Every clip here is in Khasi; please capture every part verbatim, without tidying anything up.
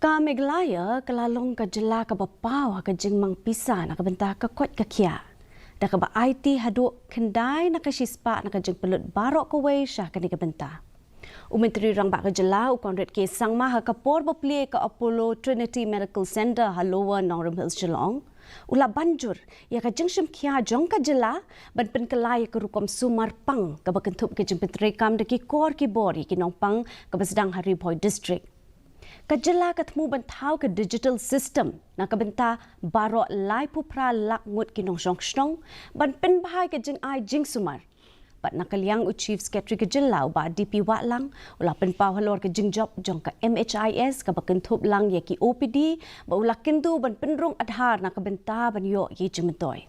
Ka Meghalaya ka la long ka jylla kaba paw ha ka jingmang pisa na ka bynta ka koit ka khiah, da kaba aiti haduh khyndai na ka shispah na ka jingpynlut baroh kawei sha kane ka bynta. U Myntri Rangbah ka jylla, u Conrad K Sangma, ha ka por ba plie ka Apollo Trinity Medical Centre ha Lower Nongrim Hills, Shillong, u la ban jur ïa ka jingshim khia jong ka jylla ban pynkylla ïa ka rukom sumar pang kaba kynthup ka jingpyntreikam da ki kor ki bor ïa ki nongpang, kaba sdang ha Ri Bhoi District. Ka jylla ka thmu ban thaw ka digital system na ka bynta baroh laiphew phra lak ngut ki nongshong shnong ban pynbha ïa ka jingai jingsumar. Bad na ka liang u Chief Secretary ka jylla, u Bah D P Wahlang, u la pynpaw halor ka jingjop jong ka M H I S kaba kynthup lang ïa ki O P D, bad u la kyntu ban pynrung Aadhaar na ka bynta ban ïoh ïa jingmyntoi.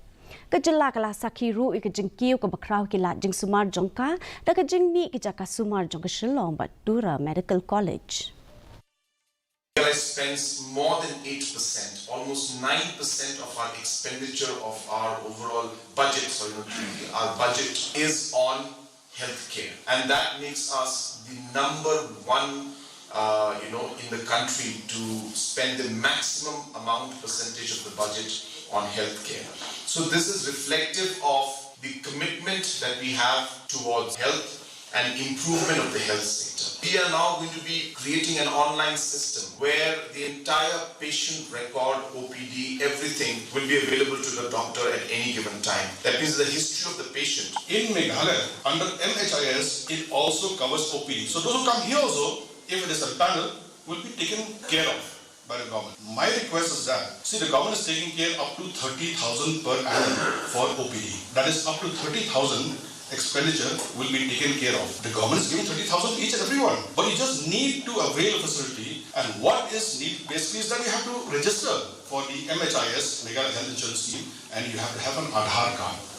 Ka jylla ka la sakhi ruh ïa ka jingkiew kaba khraw ki lad jingsumar jong ka, da ka jingmih ki jaka sumar jong ka Shillong bad Tura Medical College. Meghalaya spends more than eight percent, almost nine percent of our expenditure of our overall budget, sorry, not G D P, our budget is on healthcare. And that makes us the number one, uh, you know, in the country to spend the maximum amount percentage of the budget on healthcare. So this is reflective of the commitment that we have towards health and improvement of the health sector. We are now going to be creating an online system where the entire patient record, O P D, everything will be available to the doctor at any given time. That means the history of the patient. In Meghalaya, under M H I S, it also covers O P D. So those who come here also, if it is a panel, will be taken care of by the government. My request is that, see, the government is taking care up to thirty thousand per annum for O P D. That is, up to thirty thousand expenditure will be taken care of. The government is giving thirty thousand to each and everyone. But you just need to avail a facility, and what is need basically is that you have to register for the M H I S, Meghalaya Health Insurance Scheme, and you have to have an Aadhaar card.